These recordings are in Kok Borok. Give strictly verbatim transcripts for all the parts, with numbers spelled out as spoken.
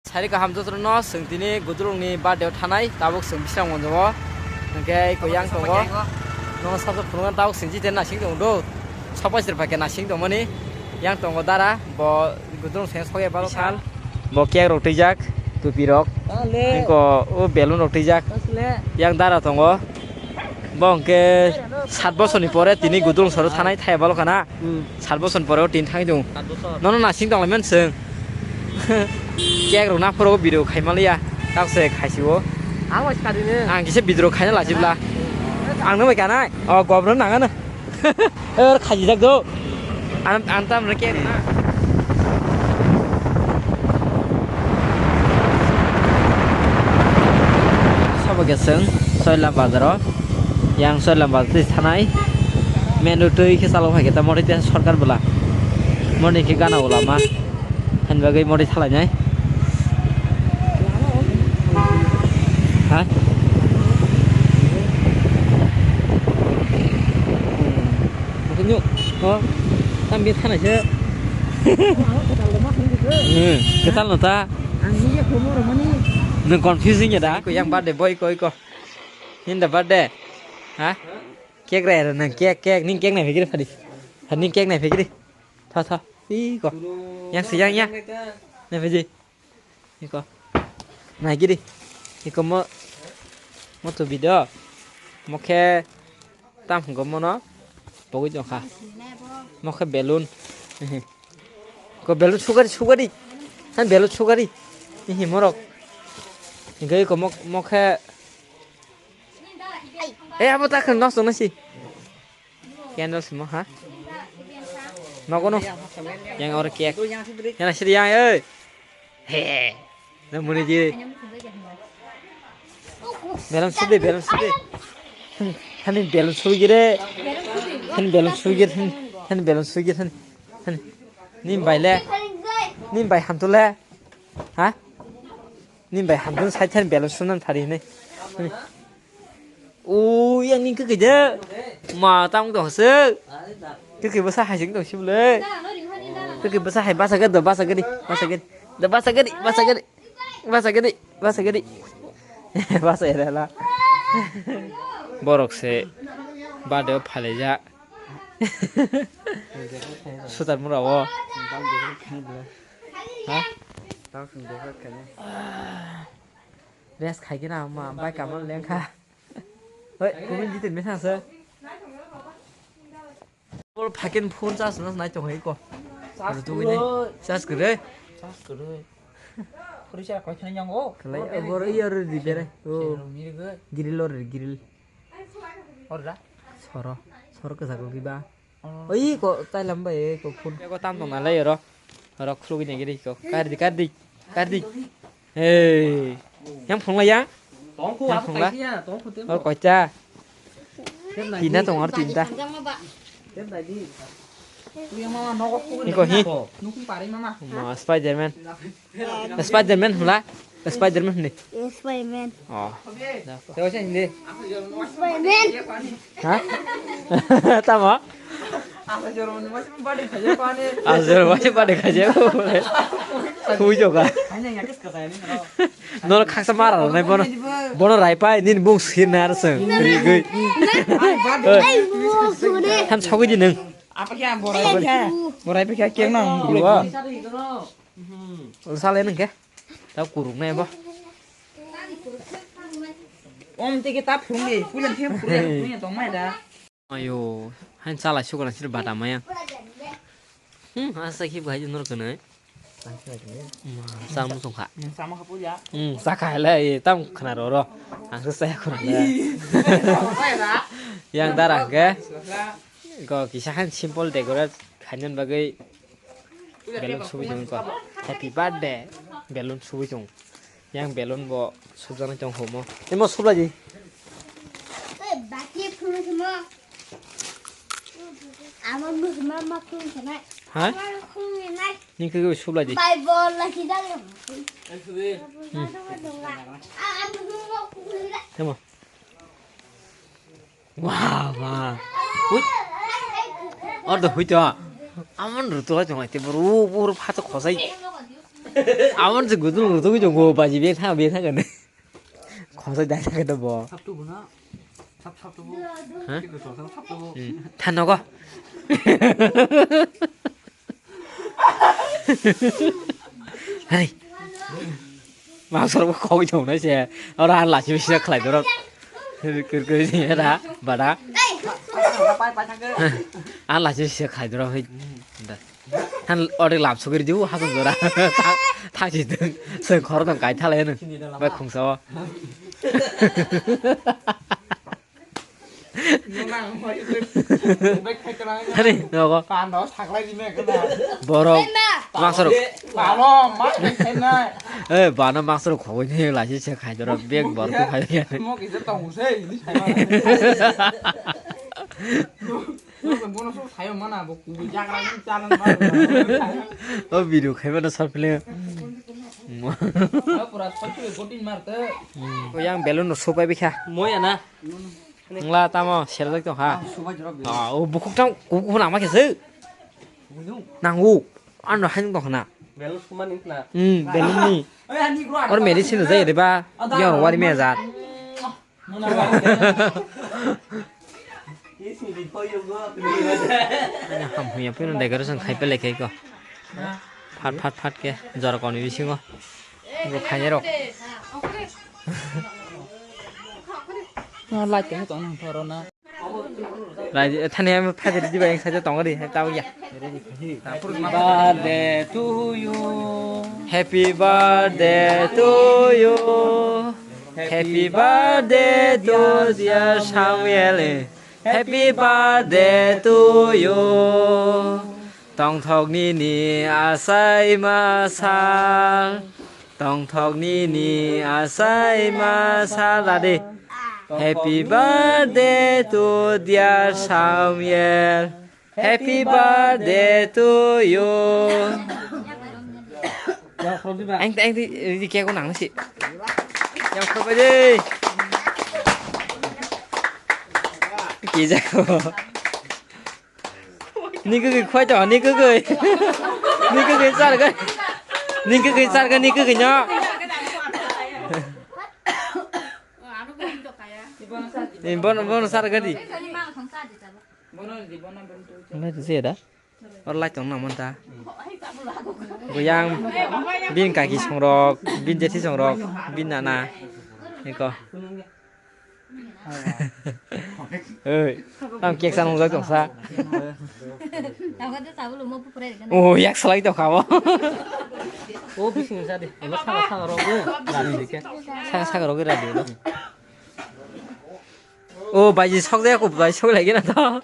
Sari kaham jotono, chwng tini Gudulungni birthday-o thanai, tabuk chwng bisrang monjo-o. Hwnkhe eko yang tongo. Nono sabjak phunukna tabuk chwng jiteni nasing tongo do. Sopai sir phaikhe nasing tongmani. Yang tongo dara, bo Gudulung seng sokya balo kha. Bo cake rok twijak, tupi rok. Eko o balloon rok twijak. Yang dara tongo. Bo hwnkhe sat bosorni pore tini Gudulung soro thanai thaya balo khana. Hmm. Sat bosor pore o tin thang tongo. Sat bosor. Nono nasing tonglaimani chwng. Cake rok naphoro video khaimaliya. Takse khaisio. Ang bai kha dini. Ang kisa video khaina lachibla. Ang nang bai kanai. O gobro nangano. Or khaijak do. Ang ang tam reke na. Sabo geseng Soilam bazaro. Yang Soilam bazar twi thanai. Menu twi khe chalo phai khe ta mori te sorkar bwla. Moni khe gana ulama. Hani bagwi mori thalai nai. Ha? Makinyo, oh, tam bia thanai se. Hmm, ketal no ta. Ang ni ya komo ro mani. Nung confusing ya da. Ko yang birthday boy ko ko. Hinda birthday. Ha? Cake rai ro nang cake cake ning cake nai phikiri phadi. Phadi ning cake nai phikiri. Tha tha. Iko. Yang si yang ya. Nai phikiri. Iko. Nai giri. Iko mo. Mo to bido. Mo khe tam go mo no. Pogwi jong kha. Mo khe balloon. Ko balloon sugari sugari. Han balloon sugari. Hi morok. Iko iko mo mo khe. Eh abo ta khan nos na si. Candles mo ha? Nogo no. Yang oro cake. Yana sidi yang, eh. He. Na muni di. Balloon sudi, balloon sudi. Hani balloon sudi gire. Hani balloon sudi gire. Hani balloon sudi gire. Hani. Nim bai le. Nim bai hamtu le. Ha? Nim bai hamtu sai than balloon sunan thari ne. O yang ni kwkwi de. Ma tang tong se. Kwkwi bwsa hai sing tong sibole. Kwkwi bwsa hai basa gadi, basa gadi, basa gadi. Da basa gadi, basa gadi. Basa gadi, basa gadi. Basa era la. Borok se bade o phale ja. Sutar mura o. Ha? Rest khai khe na ma bai kamal lengkha. Hoi, kubun jitin me thangsa. Bol phakin phone charge na nai tong hai ko. Charge kwrwi. Charge kwrwi. Charge kwrwi. Khuri sa koi thani yang o. Khlai, o bor iya ro di bere. O. Grill or grill. Or da. Soro. Soro kwchak rw kiba. Oi ko tai lam bai ko phun. Ko tam tong nalai ro. Ro khulugwi nai giri ko. Kardi kardi. Kardi. Hey. Yang phung la yang. Tong ko. Yang phung la. Or koita. Tina tong or tinta. Iko hi. Ma Spiderman. Spiderman hwnla? Spiderman hwnli? Spiderman. Oh. Spiderman. Ha? Tamo? Asal wajib pada kaja. Hui juga. Nol khaksa mara nai bono. Bono rai pai nin bung sir nar seng. Rigui. Ham sogui di neng. Apa kya borai kya? Borai kya kya nang? Sale neng ke? Tau kurung nai bo. Om tiki tap phung di, pulen thiam phung di, phung di tong mai da. Ayo, hain chala sukana sir bata maya. Hmm, asa ki bhai nur kana. Ma, sam sung kha. Sama kha puja. Hmm, sa kha le, tam khana ro ro. Ang sa khana le. Yang dara ke. Go kisa han simple decorate khanyan bagwi balloon subui tong ko. Happy birthday. Balloon subui tong. Yang balloon bo subjana tong homo. Emo sublai di. Oi, baki phunu simo. Ama mu sima ma phunu sanai. Ha? Ama phunu nai. Ning ke sublai di. Bai bol la ki dal. Hmm. Ama phunu phunu. Tamo. Wah, wah. Hui. Or do hui to. Amon ru to jong te bro, bro pha to khosai. Amon se gudung gudung jong go baji be tha be tha kan. Khosai dai tha kan bo. Sap tu bona. Sap sap tu bo. Ha? Sap tu bo. Hmm. Than nogo. Hai. Mangsor bo khogwi tong nai se. Ora han lachi bisa khlai dorok. Kir kir ni era bada. Pai pai thang. Han lachi bisa khlai dorok hai. Da. Han ore lap sugri diu hasan jora. Thang si ding. Se khor dong kai thalai nu. Bai khungsa o. Hari, nogo. Borok, masoro. Eh, bana masoro khogoi ni lasi se khai doro bag bor ko khai ya. O video khai mana short film. Pura short film shooting marte. Ko yang balloon no sopai bikha. Moya na. Wngla tamo serjak tong kha. Ah, o bukhuk tang kuku nang ma khe se. Nangu. Ano hain tong khna. Belus kuman ning khna. Hmm, belus ni. Or medicine jai riba. Yang wari me jat. Ham huya pino decoration khai pele khai ko. Phat phat phat ke jora koni bisingo. Bo khainai rok. Light tong tong nang thoro na. Rai thani am phai de diba yang saja tong ri hai tau ya. Birthday to you. Happy birthday to you. Happy birthday to dear Samuel. Happy birthday to you. Tongthok nini asai ma sal. Tongthok nini asai ma sal dadi. Happy birthday to dear Samuel. Happy birthday to you. Ang ang di di kaya ko nang si. Yang ko ba di. Kija ko. Ni kwgwi khwai tongo, ni kwgwi. Ni kwgwi char ga. Ni kwgwi char ga, ni kwgwi no. Ni bono, bono char ga di. Mai tu se da. Or lai tong na mon ta. Goyang bin kaki songrok, bin jethi songrok, bin nana. Niko. Oi, tam cake sa nungjak tong sa. Tamo khe tabuk mo pupre. Oh, yak salai tong kha bo. Oh, bising sa de. Elo sa sa rok. Sa sa rok ra de. Oh, baji sok de ko, baji sok lagi na to.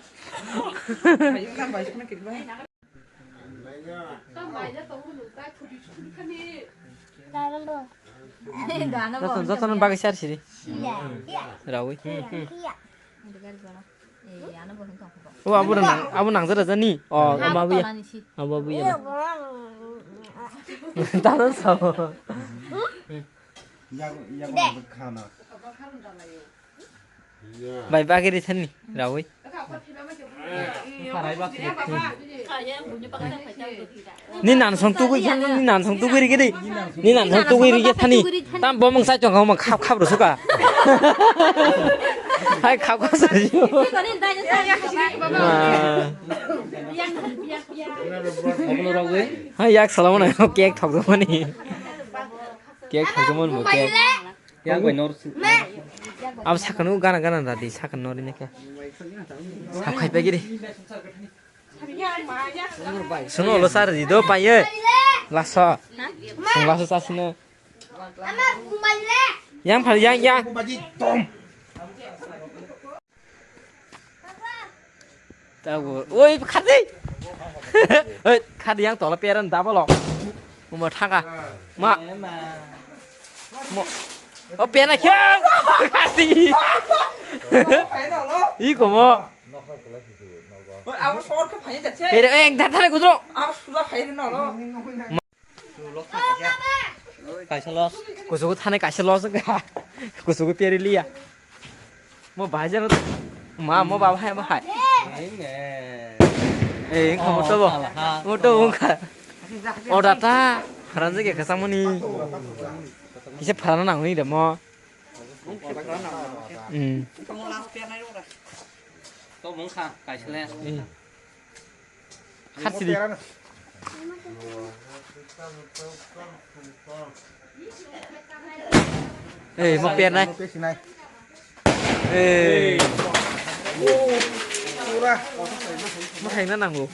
Joton, joton bagwi sar siri. Rawi. O abo nang, abo nang jara jani. O, abo abuya. Abo abuya. Tano sao. Bai bagiri thani rawi. Ni nan song tugui khe, ni nan song tugui rige de. Ni nan song tugui rige thani. Tam bomong sai chong ma khap khap ro suka. Hai khap khap sa. Hai yak salamona cake thok mani. Cake thok mon mo cake. Yang bai nor. Abo sakano gana gana da di sakano nori neke. Sakhai pegiri. Suno lo sar di do paye. Laso. Sung laso sasino. Yang phal yang yang. Tago, oi, khadi. Oi, khadi yang tola peran double lo. Uma thaka. Ma. Mo. O pena kya? Khadi. I komo. Pere ek dhar dhar kudro. Kaisa los. Kusugo thani kaisa los wngkha. Kusugo peri liya. Mo bahai jano. Ma mo baba hai mo hai. Eh, wngkha moto bo. Moto wngkha. O data. Pharanjak ya kwchangmani. Kisa pharana nangwi da mo. Hmm. To mungkha kaisle. Hmm. Kharsidi. Ei, mo pernai. Ei. Mo khaina nango.